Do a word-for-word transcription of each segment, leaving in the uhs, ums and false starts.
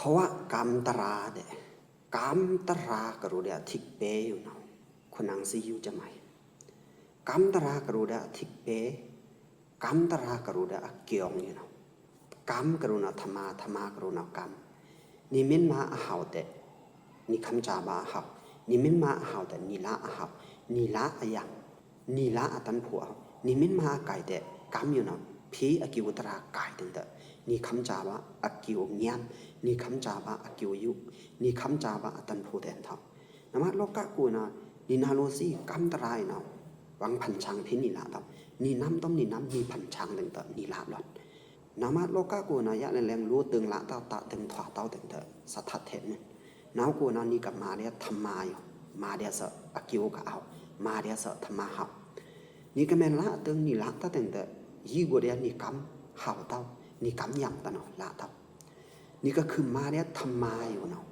ဗဝကမ်တရာႏ ဗဝကမ်တရာႏ ကရုဒျာႏအထိပ်ပဲ ယူနောင် ခုနံစံယူႏစမိုင် ကမ်တရာႏ ကရုဒျာႏအထိပ်ပဲ ကမ်တရာႏ ကရုဒျာႏအကျိုးယူနောင် ကမ်ကရုဏာ ထမ်မာ ထမ်မာကရုဏာ ကမ် နီမ့နမအဟဝ်တဲ့ နီခမ်းစၢ်ဗာအဟဝ် နီမ့နမအဟဝ်တဲ့ နီလအဟဝ် နီလအယံ နီလအတန်ဖိုအဟဝ် နီမ့နမအကိုက်တဲ့ ကမ်ယူနောင် ဖေအကျိုးတရာကိုက်တဲ့ နီခမ်းစၢ်ဗာအကျိုးညံ နီခမ်းစၢ်ဗာအကျိုးယူ နီခမ်းစၢ်ဗာအတန်ဖိုတဲ့ထဝ် နမ့လောကကိုနာ နီနလိုစံကမ်တရာႏယူနောင် ဝင်ဖန်ဆင်ဖေနီလတဝ် နီနမ်းတွမ်နီနမ်း နီဖန်ဆင်တဲ့ နီလလွတ် နမ့လောကကိုနာ ယက်လဲင်လိုတင်လတဝ် တတင်ထွာတဝ်တဲ့ သထတ်ထဲမုန် နဝ်ကိုနာ နီကမာဒျာႏထမ်မာယူ မာဒျာႏစ အကျိုးကအဝ် မာဒျာႏစ ထမ်မာဟဝ် နီကမ့လတင်နီလတဝ်တဲ့ ယိုဂိုဒျာႏနီကမ်ဟဝ်တဝ် နီကမ်ယံတနွော်လတဝ် နီကခုမ်မာဒျာႏထမ်မာယူနောင်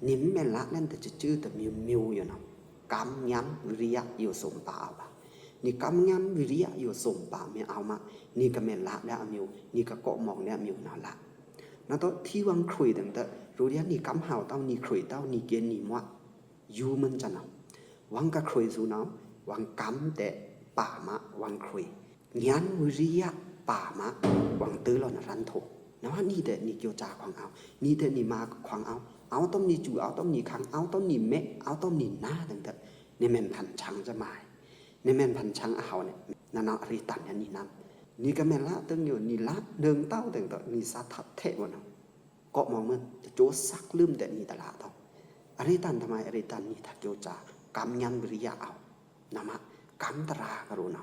နီမ့လတင်တစစတမျိုးမျိုးယူနောင် ကမ်ညံဝီရိယယူစုံပါအဝ်ဗာ နီကမ်ညံဝီရိယယူစုံပါမ့အဝ်မး နီကမ့လဒျာႏအမျိုး နီကကော့မောင်ဒျာႏအမျိုးနဝ်လ နတိုထီဝင်ခရွေးတဲ့ ရုဒျာႏနီကမ်ဟဝ်တဝ် နီခရွေးတဝ် နီကဲနီမွတ် ယူမုန်စနဝ် ဝင်ကခရွေးစူနောင် ဝင်ကမ်တဲ့ပါမး ဝင်ခရွေး ညံဝီရိယပါမး ဝင်တလိုနရန်ထို နဝ်နီတဲ့ နီကျိုးစၢ်ခွင်အဝ် နီတဲ့ နီမၤခွင်အဝ် အဝ်တွမ်နီစူ အဝ်တွမ်နီခင် အဝ်တွမ်နီမဲ အဝ်တွမ်နီနာတဲ့ နီမ့ဖန်ဆင်စမိုင် နီမ့ဖန်ဆင်အဟဝ်န့ နနဝ်အရေတန်ယံနီနမ်း နီကမ့လတင်ယူ နီလနုင်တဝ်တဲ့ နီသထတ်ထဲမုန်နဝ် ကော့မောင်မုန် တစစက်လွံတဲ့ နီတလတဝ် အရေတန်ထမိုင် အရေတန်နီတကျိုးစၢ် ကမ်ညံဝီရိယအဝ် နမ့ကမ်တရာႏ ကရုဏာ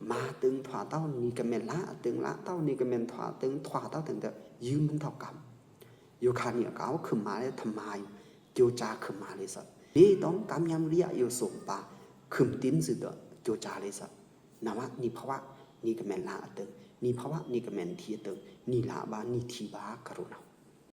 မၤတင်ထွာတဝ် နီကမ့လတင်လတဝ် နီကမ့ထွာတင်ထွာတဝ်တဲ့ ယူမုန်တဝ်ကမ် ယူခါနီကဝ်ခုမ်မာဒျာႏထမ်မာယူ ကျိုးစၢ်ခုမ်မာလီၤစ မ့တွမ်ကမ်ညံဝီရိယယူစုံပါ ခုမ်တင်စူဒီး ကျိုးစၢ်လီၤစ နမ့နီဖဝ နီကမ့လတင် နီဖဝ နီကမ့ထီတင် နီလဗာ နီထီဗာ ကရုဏာ